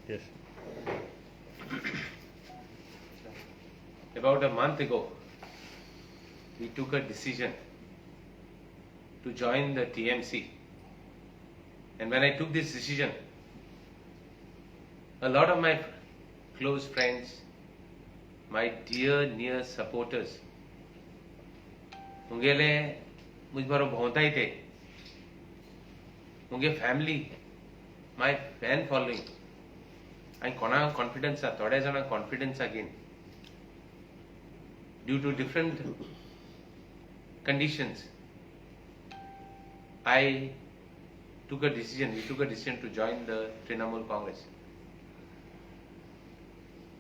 Yes. About a month ago, we took a decision to join the TMC. And when I took this decision, a lot of my close friends, my dear near supporters, मुगेले मुज बरो भोंवताय ते, मुगे family, my fan following, आनी कोणाक confidence आसा, थोड्या जाणांक confidence घेन due to different conditions, I took a decision, we took a decision to join the Trinamool Congress.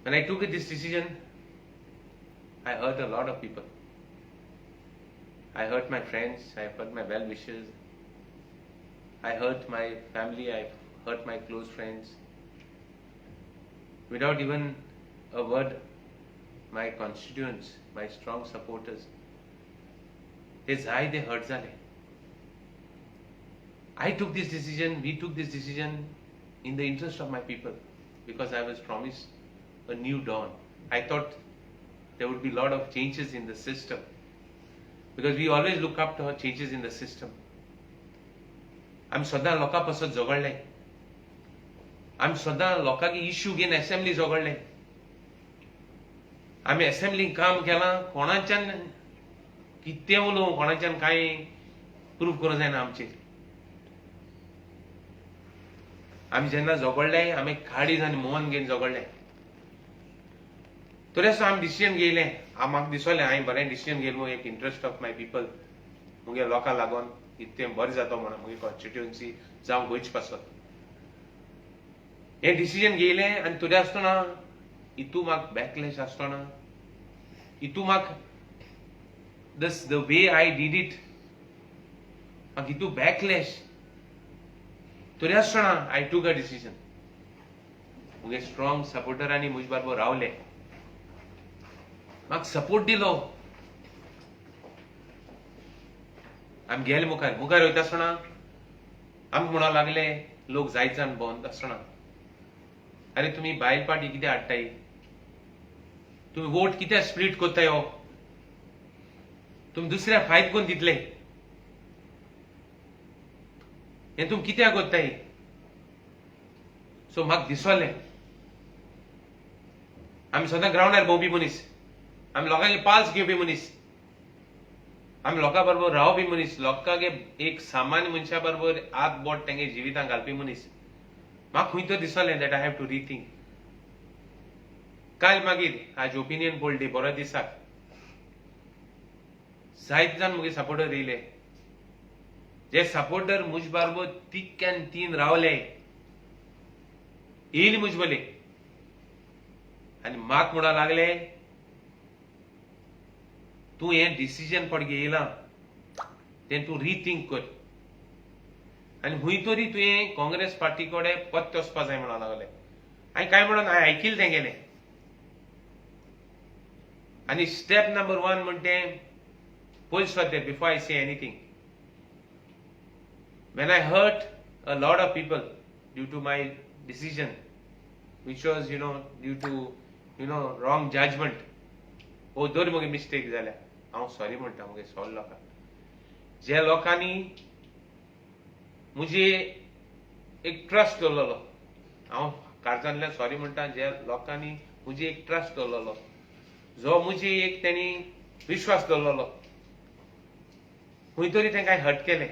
When I took this decision, I hurt a lot of people. I hurt my friends, I hurt my well wishers, I hurt my family, I hurt my close friends. Without even a word, my constituents, my strong supporters, ते जाय ते hurt जाले. I took this decision, we took this decision in the interest of my people because I was promised a new dawn. I thought there would be a lot of changes in the system because we always look up to changes in the system. आमी सदां लोकां पासत झगडले, आमी सदां लोकांक issue घेवन assembly झगडले, आमी एसेंब्लीन काम केलां. कोणाच्यान कितें उलोवं, कोणाच्यान कांय प्रूफ करूंक जायना आमचेर. आमी जेन्ना झगडले, आमी काळीज आनी मन घेवन झगडले. तरी आसतना आमी डिसिजन घेयलें. म्हाका दिसलें हांवें बरें डिसिजन घेयलें, एक इंट्रस्ट ऑफ my people, मुगे लोकां लागून इतकें बरें जाता म्हणून, मुगे कॉन्स्टिट्युएन्सी जावं गोंयचे पासत हें डिसिजन घेयलें. आनी तरी आसतना हितू म्हाका बॅकलॅश आसतना, हितू म्हाका this the way I did it, म्हाका हितू बॅकलॅश, तरी आसतना I took a decision. मुगे स्ट्रॉंग सपोर्टरांनी म्हजे बरोबर रावले, म्हाका सपोर्ट दिलो. आमी गेले मुखार. मुखार वयता आसतना आमकां म्हणूंक लागले लोक, जायत जाण भोंवता आसतना, "आरे, तुमी बायल पार्टी कितें हाडटाय? तुमी वोट कित्याक स्प्लीट करताय? हो तुमी दुसऱ्या फायद करून दितले. हें तुमी कित्याक करताय?" सो म्हाका दिसलें, आमी सदां ग्रावंडार भोंवपी मनीस, आमी लोकांचे पाल्स घेवपी मनीस, आमी लोकां बरोबर रावपी मनीस, लोकांगे एक सामान्य मनशा बरोबर हात बोट तेंगे जिवितांत घालपी मनीस. म्हाका खंय तर दिसलें that I have to rethink. काल मागीर आज ओपिनियन पोल डे, बरो दिसाक जायत जाण मुगे सपोर्टर येयले, जे सपोर्टर मुज बारबर तिक आनी तीन रावले, येयले मुज बले आनी म्हाका म्हणूंक लागले, "तूं हें डिसिजन पड घेयलां तें तूं रिथींक कर आनी खंय तरी तुवें काँग्रेस पार्टी कडेन पत्ते वचपा जाय," म्हणूंक लागले. हांवें काय म्हणून हांवें आयकिलें तेंगेलें. आनी स्टेप नंबर वन म्हणटे तें पयलीं सद्या, before I say anything, when I hurt a lot of people due to my decision, which was due to wrong judgment, ओ जर म्हगे मिस्टेक जाल्या, हांव सॉरी म्हणटा मुगे सगल्या लोकांक, जे लोकांनी म्हजे एक ट्रस्ट दवरलेलो. हांव काळजांतल्यान सॉरी म्हणटा, जे लोकांनी म्हजे एक ट्रस्ट दवरलेलो, जो म्हजी एक तेणी विश्वास दवरलेलो, खंय तरी तांकां हर्ट केलें.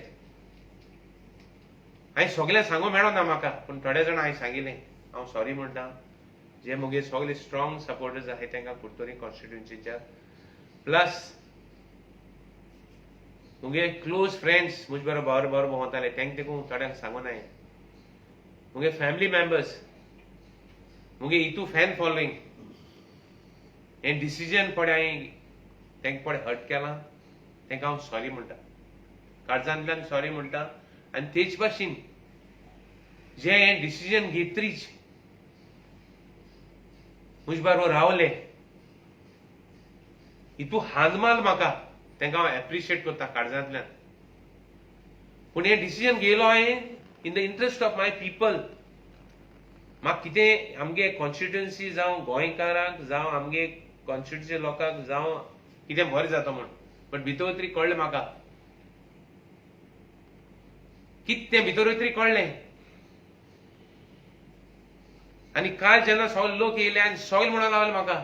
हांवें सगळें सांगूंक मेळना म्हाका, पूण थोडे जाणां हांवें सांगिल्लें, हांव सॉरी म्हणटा. जे म्हगे सगळे स्ट्रॉंग सपोर्टर्स आहाय तांकां कुडतरी कॉन्स्टिट्युन्सीच्या, प्लस मुगे क्लोज फ्रेंड्स, म्हजे बरोबर बरो बरो भोंवताले, तांकां देखून थोड्यांक सांगून हांवें, मुगे फॅमिली मेंबर्स, मुगे हितू फॅन फॉलोईंग, हें डिसिजन पळय हांवें तांकां पळय हर्ट केलां, तांकां हांव सॉरी म्हणटा, काळजांतल्यान सॉरी म्हणटा. आनी तेच भाशेन जे हें डिसिजन घेतरीच म्हजे बरोबर रावले, हितू हानमाल म्हाका, तांकां हांव एप्रिशिएट करता काळजांतल्यान. पूण हें डिसिजन घेयलो हांवें in the interest of my people. म्हाका कितें आमगे कॉन्स्टिट्युएन्सी जावं गोंयकारांक जावं आमगे कॉन्स्टिट्युएन्सी लोकांक जावं कितें बरें जाता म्हूण, बट भितर तरी कळ्ळें म्हाका कितें भितर तरी कळ्ळें. आनी काल जेन्ना सगळे लोक येयले आनी सगळे म्हणून लागले म्हाका,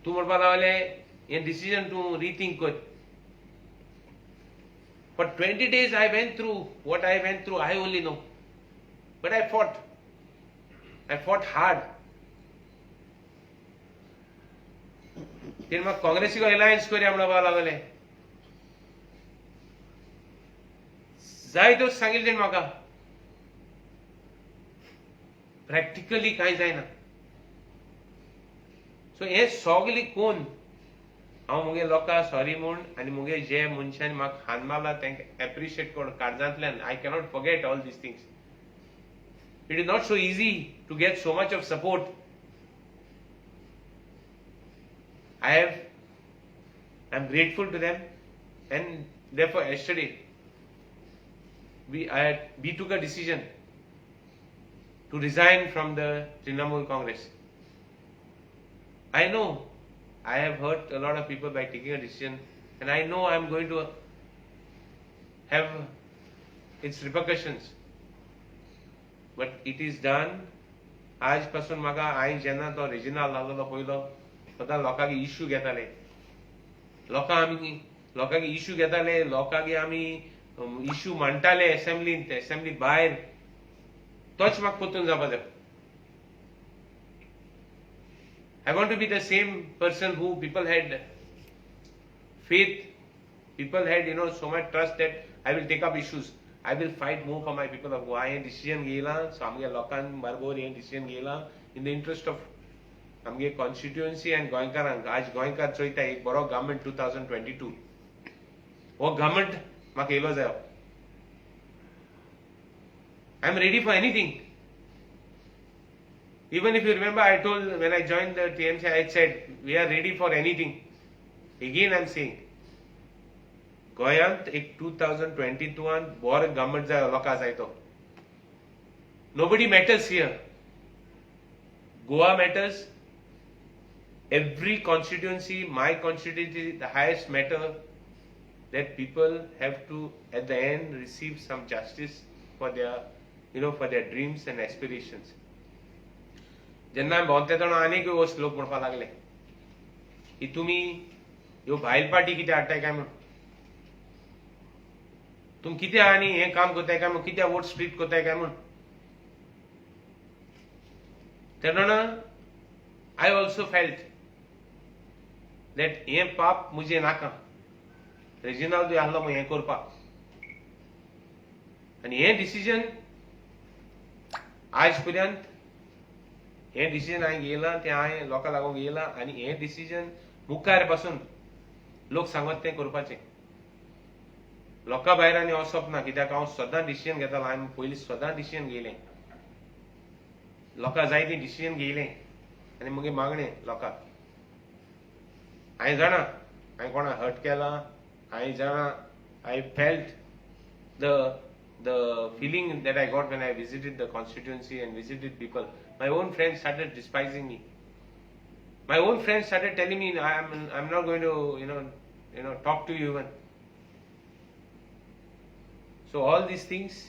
तूं म्हणपाक लागले हें डिसिजन तूं रिथींक कर. For 20 days I went through what I went through, I only know. But I fought. I fought hard. तेणें म्हाका काँग्रेसीक अलायन्स करया म्हणपाक लागले. जायत्यो सांगिल्लें तेणें म्हाका. प्रॅक्टिकली कांय जायना. सो हें सगलें कोन्न हांव मुगे लोकांक सॉरी म्हूण आनी मुगे जे मनशांनी म्हाका हान मारला तांकां एप्रिशिएट करून काळजांतल्यान. I cannot forget all these things. It is not so easy to get so much of support. I am grateful to them, and therefore yesterday we took a decision to resign from the Trinamool Congress. I know I have hurt a lot of people by taking a decision, and I know I am going to have its repercussions. But it is done. आज पासून म्हाका हांवें जेन्ना तो रेजिनाल जाल्लो पयलो सदां लोकांक इश्यू घेताले, लोकांक इश्यू घेताले, लोकांक आमी इश्यू मांडटाले एसेंब्लींत, एसेंब्ली भायर. तोच म्हाका परतून जावपा जाय. I want to be the same person who people had faith, people had, you know, so much trust that I will take up issues. I will fight more for my people of Goa. हें decision घेयलां, so आमगे लोकांक बरोबर हें decision घेयलां in the interest of आमगे constituency आनी गोंयकारांक. आज गोंयकार चोयता एक बरो गव्हर्मेंट 2022, हो गव्हर्मेंट म्हाका येयलो जायो. I am ready for anything. Even if you remember, I told when I joined the TMC, I said we are ready for anything. Again I am saying, गोंयांत एक 2022 बरो गव्हर्मेंट जाय, लोकां जाय तो. Nobody matters here. Goa matters. Every constituency, my constituency, the highest matter that people have to at the end receive some justice for their, you know, for their dreams and aspirations. जेन्ना आमी भोंवते तेन्ना आनीक वस्त लोक म्हणपाक लागले की तुमी ह्यो भायल पार्टी कितें हाडटाय काय म्हूण, तुमी कितें आनी हें काम करताय काय म्हूण, कित्याक वोट स्प्लीट करताय काय म्हूण. तेन्ना I also felt that हें पाप मुजें नाका. रेजिनाल्दूय आहलो म्हूण हें करपाक. आनी हें डिसिजन आज पर्यंत हें डिसिजन हांवें घेयलां, तें हांवें लोकां लागून घेयलां. आनी हें डिसिजन मुखार पासून लोक सांगत तें करपाचें. लोकां भायर आनी वचप ना, कित्याक हांव सदां डिसिजन घेतालो. हांवें पयलीं सदां डिसिजन घेयलें, लोकां जाय तें डिसिजन घेयलें. आनी मुगे मागणें लोकांक, हांवें जाणा हांवें कोणाक हर्ट केलां, हांवें जाणा. I felt the feeling that I got when I visited the constituency and visited people. My own friends started despising me. My own friends started telling me, I'm not going to, talk to you even. So all these things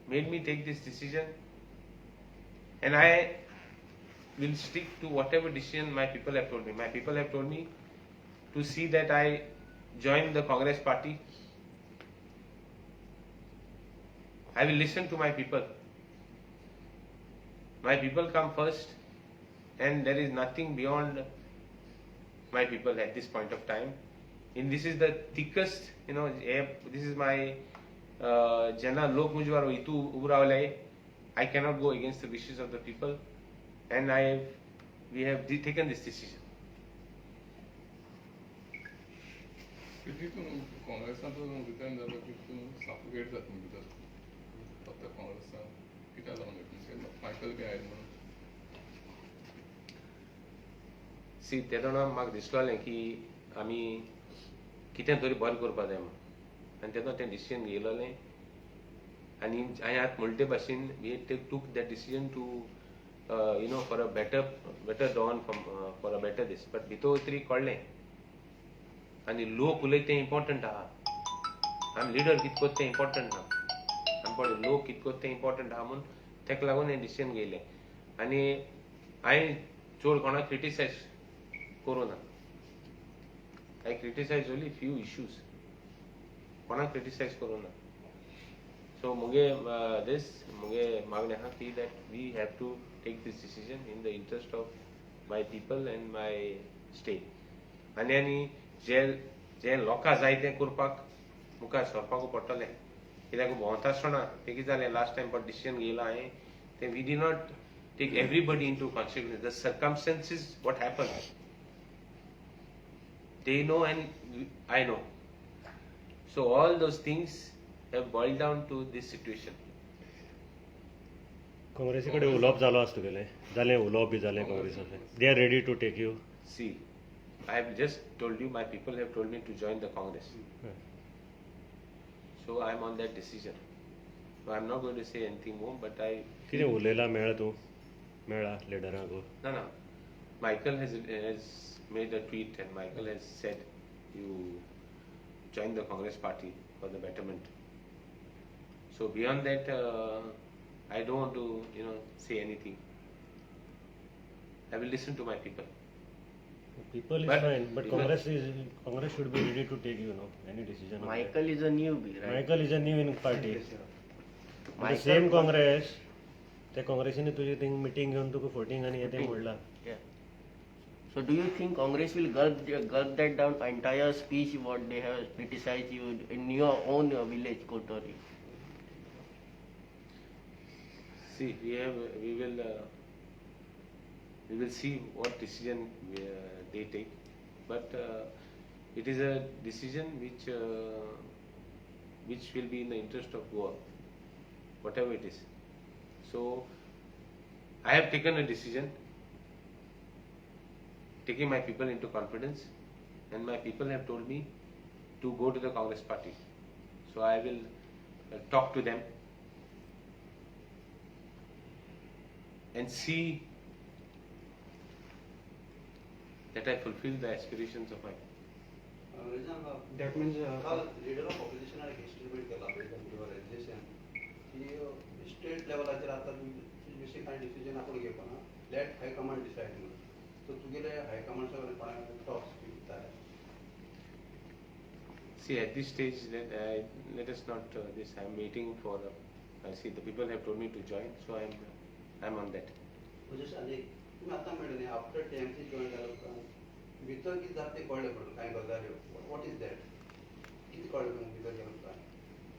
made me take this decision, and I will stick to whatever decision my people have told me. My people have told me to see that I join the Congress party. I will listen to my people. My people come first, and there is nothing beyond my people at this point of time. And this is the thickest, you know, this is my जेन्ना लोक म्हजे बरोबर हितू उबो रावले, I cannot go against the wishes of the people, and we have taken this decision. किती तूं काँग्रेसांत रिटायन जालो की तूं सफोकेट जाता भितर, फक्त काँग्रेसान कित्याक लागून मायकल बी आयल म्हणून. सी, तेदोना म्हाका दिसलोलें की आमी कितें तरी बरें करपा जाय म्हूण, आनी तेन्ना तें डिसिजन घेयलोलें. आनी हांवें आतां म्हणटा ते भाशेन we took that decision to for a better dawn, for a better this, but भितर तरी कळ्ळें आनी लोक उलयता तें इम्पॉर्टंट आहा. आमी लिडर कितें करता तें इम्पॉर्टंट ना, आमी पळय लोक कितें करता तें इम्पॉर्टंट आहा म्हूण ताका लागून हें डिसिजन घेयलें. आनी हांवें चड कोणाक क्रिटिसायज करूं ना, I criticize only few issues, कोणाक क्रिटिसायज करूं ना. सो मुगे दीस मुगे मागणें आहा की that we have to take this decision in the interest of my people and my state. आनी आनी जे जे लोकां जाय तें करपाक मुखार सरपाक पडटलें, कित्याक भोंवता आसतना तें कितें जालें लास्ट टायम पळय डिसिजन घेयलां हांवें तें we did not take everybody into consideration. The circumstances what happen they know and I know. So all those things have boiled down to this situation. काँग्रेसी कडेन उलोवप जालो आसा तुगेलें, जालें उलोवप बी जालें काँग्रेसाचें, they are ready to take you? See, I have just told you, my people have told me to join the Congress. So I am on that decision. So I am not going to say anything more, but I कितें उलयला मेळ्ळा तूं, मेळ्ळा लिडरांक? No. Michael has made a tweet and Michael has said you join the Congress party for the betterment. So beyond that, I don't want to say anything. I will listen to my people. People is But- fine, but Congress should be ready to take you know any decision. Michael is a newbie, right? Michael is a new in party. Michael same Congress, ते काँग्रेसीन तुजी thing meeting घेवन तुका फोटींग आनी हें तें म्हणलां. Yeah. So do you think Congress will gulp that down entire speech what they have criticized you in your own village, Kotori? See, we will see what decision they take, but it is a decision which will be in the interest of Goa, whatever it is. So I have taken a decision, taking my people into confidence, and my people have told me to go to the Congress party. So I will talk to them and see that I fulfill the aspirations of my That means काल leader of ऑपोजिशनान एक statement केला based on your resolution की state लेवलाचेर आतां basic कांय decision आपूण घेवपाना, late high command decide म्हणून. So तुगेले हायकमांड सगळे कोणाक टॉक्स बी जाय? See, at this stage, let us not this. I am waiting for. See, the people have told me to join, so I am on that. म्हणजे आनी तुमी आतां म्हणलें न्ही आफ्टर टीएमसी जॉयन जाल्या उपरांत भितर कितें जाता तें कळ्ळें म्हणून कांय गजाल्यो, what is that, कितें कळ्ळें तुमकां भितर गेल्या उपरांत?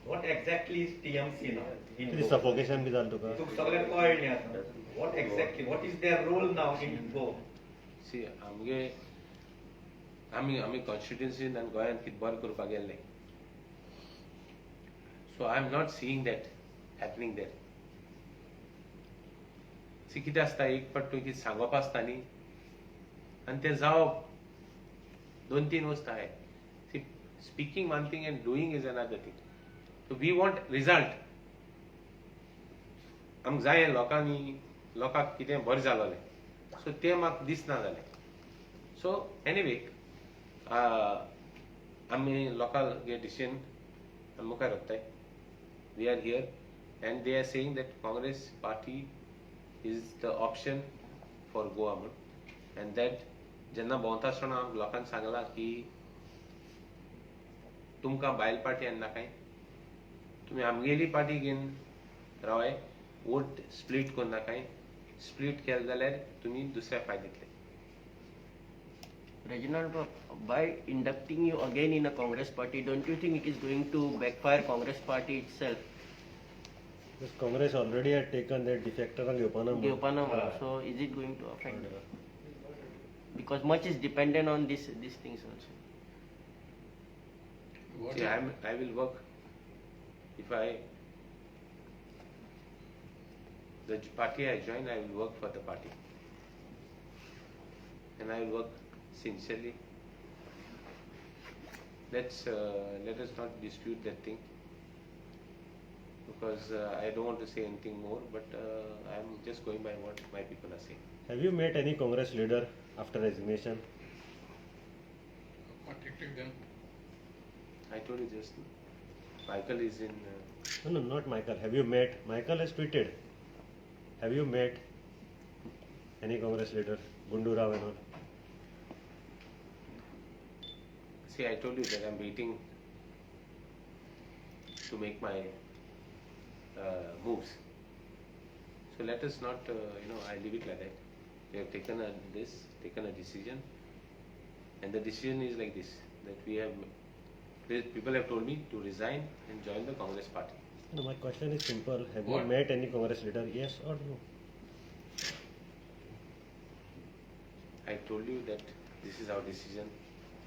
What exactly is TMC now in कितें Goa? Suffocation बी जालें तुका? तुका सगळें कळ्ळें आतां. What exactly, what is their role now in Goa? See, आमगे आमी आमी कॉन्स्टिट्युन्सीन आनी गोंयांत कितें बरें करपाक गेल्ले. So I am not seeing that happening there. See, कितें आसता एक फावट तुवें कितें सांगप आसता न्ही आनी तें जावप दोन तीन वस्त आहाय. See, speaking one thing and doing is another thing. So we want result. आमकां जाय लोकांनी लोकांक कितें बरें जालोलें, सो तें म्हाका दिसना जालें. सो एनिवे आमी लोकांगे डिसिजन मुखार व्हरताय. We are here and they are saying that Congress party is the option for Goa म्हूण. अँड that जेन्ना भोंवता आसतना हांव लोकांक सांगलां की तुमकां भायल पार्टी आनी नाकाय, तुमी आमगेली पार्टी घेवन रावाय, वोट स्प्लीट करूं नाकाय. स्प्लीट केलें जाल्यार तुमी दुसऱ्या फायद दितले. Reginald, by inducting you again in a Congress party, don't you think it is going to backfire Congress party itself? Because Congress already had taken that defector घेवपाना म्हणून. घेवपाना म्हणून. So is it going to affect? Because much is dependent on these things also. What See, I will work if I the party I join, I will work for the party, and I will work sincerely. Let us not dispute that thing. Because I don't want to say anything more, but I am just going by what my people are saying. Have you met any Congress leader after resignation? Contacted them. I told you just Michael is in. No, not Michael. Have you met? Michael has tweeted. Have you met any Congress leader? Gundu Rao and all? See, I told you that I'm waiting to make my moves. So let us not, I leave it like that. We have taken a decision, and the decision is like this: that we have, people have told me to resign and join the Congress party. No, my question is simple. Have you met any Congress leader? Yes or no? I told you that this is our decision.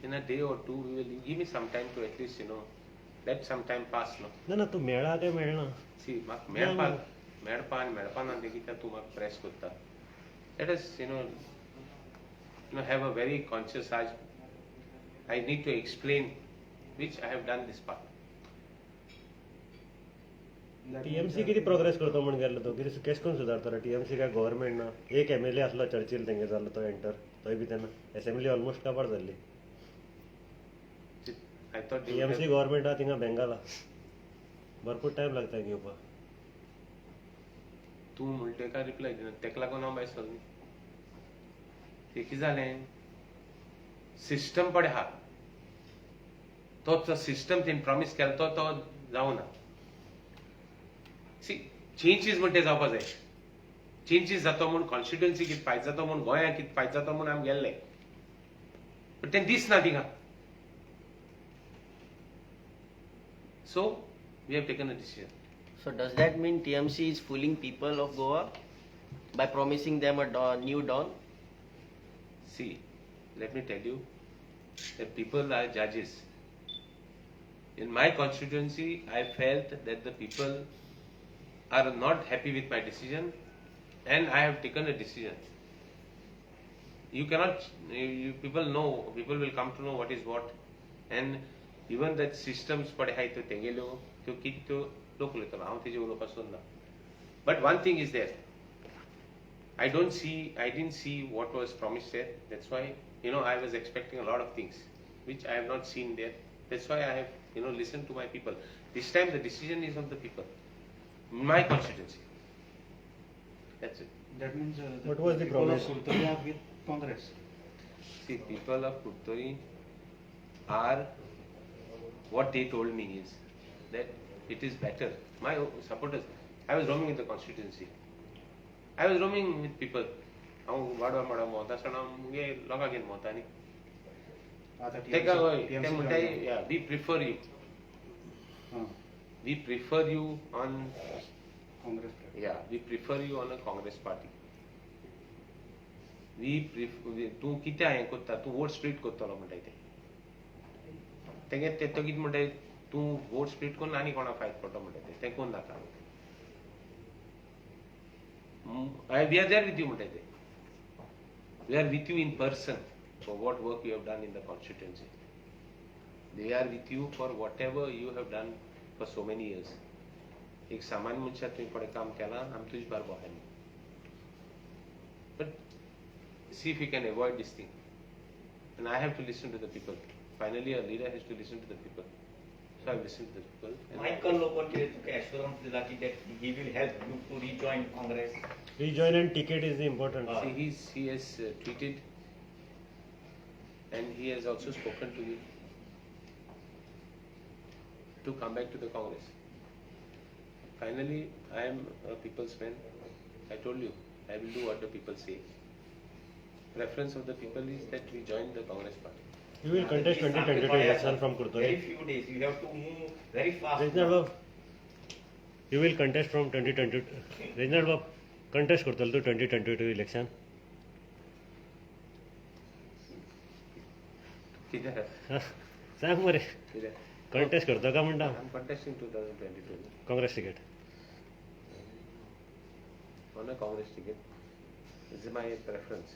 In a day or two, we will give me some time to at least, let some time pass, no? No, no, तू मेळा काय मेळना? See, म्हाका मेळपा आनी मेळपा ना ते कित्याक तूं म्हाका प्रेस करता. Let us, have a very conscious. I need to explain which I have done this part. TMC किती प्रोग्रेस करतो म्हण गेल्लो तो कितें केश करून सुदारतलो? टीएमसी काय गव्हर्मेंट ना, एक एमएलए आसलो चर्चिल तेंगे जाल्लो तो एंटर, तोय बी तेन्ना एसेंब्ली ऑलमोस्ट काबार जाल्ली. टीएमसी गव्हर्मेंट आहा थिंगा बेंगाला, भरपूर टायम लागता घेवपाक. तूं म्हणटा काय रिप्लाय दिना, तेका लागून हांव भायर सरलो. तें कितें जालें, सिस्टम पळय आहा, तो सिस्टम तेणी प्रॉमीस केलो तो तो जावना. सी, चेंजीस म्हणटे जावपा जाय. चेंजीस जातो म्हूण कॉन्स्टिट्युएन्सी कितें फायदो जातो म्हूण, गोंयांक कितें फायदो जातो म्हूण आमी गेल्ले, बट तें दिसना थिंगा. So we have taken a decision. So does that mean TMC is fooling people of Goa by promising them a new dawn? See, let me tell you that people are judges. In my constituency, I felt that the people are not happy with my decision, and I have taken a decision. You cannot, you people know, people will come to know what is what, and even that systems पडे आहाय त्यो तेंगेल्यो त्यो कितें त्यो लोक उलयतलो, हांव तेजेर उलोवपाक सोदना. But one thing is there, I didn't see what was promised there. That's why, I was expecting a lot of things which I have not seen there. That's why I have, listened to my people. This time the decision is of the people, my constituency. That's it. That means what was the promise? People of Curtorim are with Congress. See, people of Curtorim are, what they told me is that it is better. My supporters, I was roaming in the constituency. I was roaming with people. हांव वाडवा माडवा भोंवता आसतना मुगे लोकांक घेवन भोंवता न्ही, तेका हय ते म्हणटा, we prefer you, we prefer you on Congress. Yeah, we prefer you on a Congress party. We prefer तूं कितें हें करता, तूं वोट स्प्लीट करतलो म्हणटा ते. तेंगे ते तो कितें म्हणटा, तूं वोट स्प्लीट करून आनी कोणाक फायदो पडटलो म्हणटा ते, तें कोण नाका. We are there with you म्हणटा ते. We are with you in person for what work you have done in the constituency. They are with you for whatever you have done for so many years. एक सामान्य मनशाक तुवें पळय काम केलां, आमी तुजे बारबो आहाय. But see if you can avoid this thing. And I have to listen to the people. Finally, a leader has to listen to the people. So I listen to the people. Michael Lobo तुका assurance दिला की that he will help you to rejoin Congress. Rejoin and ticket is important. See, he has tweeted, and he has also spoken to me to come back to the Congress. Finally, I am a people's man. I told you, I will do what the people say. Preference of the people is that we join the Congress party. You will contest 2022 election from Curtorim. Very few days. You have to move very fast. Reginald Babu, you will contest from 2022. Reginald Babu, contest करतलो तूं 2022 election? कित्याक? सांग मरे. Contest करतो काय म्हणटा? I am contesting 2022. Congress ticket. On a Congress ticket. This is my preference.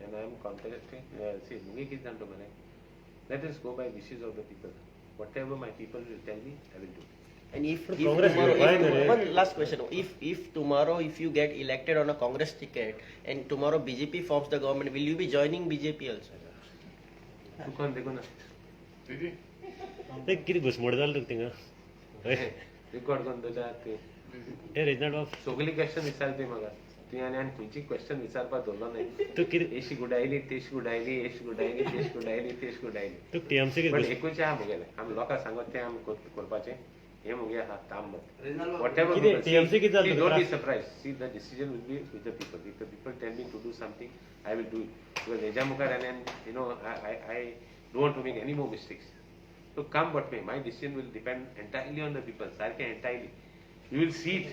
And I am contesting. See, मुगे कितें जाणा मरे? Let us go by wishes of the people. Whatever my people will tell me, I will do. And if Congress tomorrow, घेवपाय if न्ही रे. tomorrow, one last question. If tomorrow, if you get elected on a Congress ticket and tomorrow BJP forms the government, will you be joining BJP also? चुकोन देखून तेजी ते कितें घुसमट जालें तुका थिंगा? हय. रिकॉर्ड करून दवरल्यार ते ए रेजिनाल्ड बाब, सगळी क्वेश्चन विचारते म्हाका तुवें आनी आनी खंयची क्वेश्चन विचारपाक दवरलो नाही. तूं कितें एशी गुडायली तेश गुडायली, एश गुडायली तेश गुडायली, तेश गुडायली. तूं टीएमसी पण एकूच आहा मुगेलें, आमी लोकांक सांगत तें आमी करपाचें हें मुगे आहा तांबत. रेजिनाल्ड बाब, Whatever कितें people TMC see, कितें जालें see, don't be तुका? surprised. See, the decision will be with the people. If the people tell me to do something, I will do it. Because हेज्या मुखार and I don't want to make any more mistakes. So come what may, my decision will depend entirely on the people. सारकें entirely. You will see it.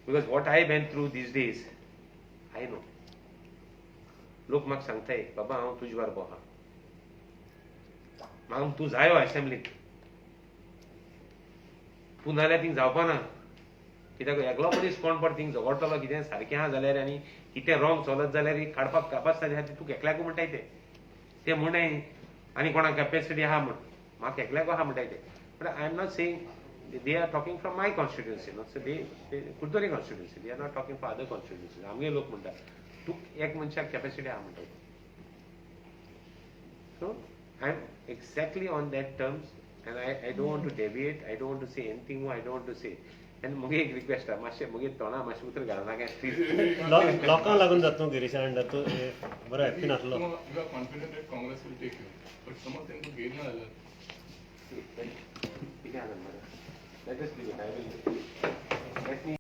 Because what I went through these days, I know. लोक म्हाका सांगताय, बाबा हांव तुजे बरोबर आहा, म्हाका तूं जायो असेंब्लीत, तूं नाल्यार थिंग जावपा ना, कित्याक एकलो मनीस कोण पड थिंग झगडटलो, कितें सारकें आहा जाल्यार आनी कितें रॉंग चलत जाल्यार काडपाक कापास आहा, तुका एकल्याकू म्हणटाय ते ते म्हणनाय आनी कोणाक कॅपेसिटी आहा म्हण, म्हाका एकल्याकू आहा म्हणटाय ते. But I am not saying, they are talking from my constituency, not so they Curtorim constituency, they are not talking for other constituency. आमगे लोक म्हणटा तूं एक मनशाक कॅपेसिटी आहा म्हणटा. So I am exactly on that terms and I don't want to deviate, I don't want to say anything more, I don't want to say. And मुगे एक रिक्वेस्ट आहा, मातशें मुगे तोंडा मातशें उतर घालनाका प्लीज. लोकांक लागून जाता न्हू गिरीशा अंडर, तूं बरो हॅप्पी नासलो. You are confident that Congress will take you, but समज तेंकां घेयना जाल्यार? कितें आसा मरे, let us leave it. I will let me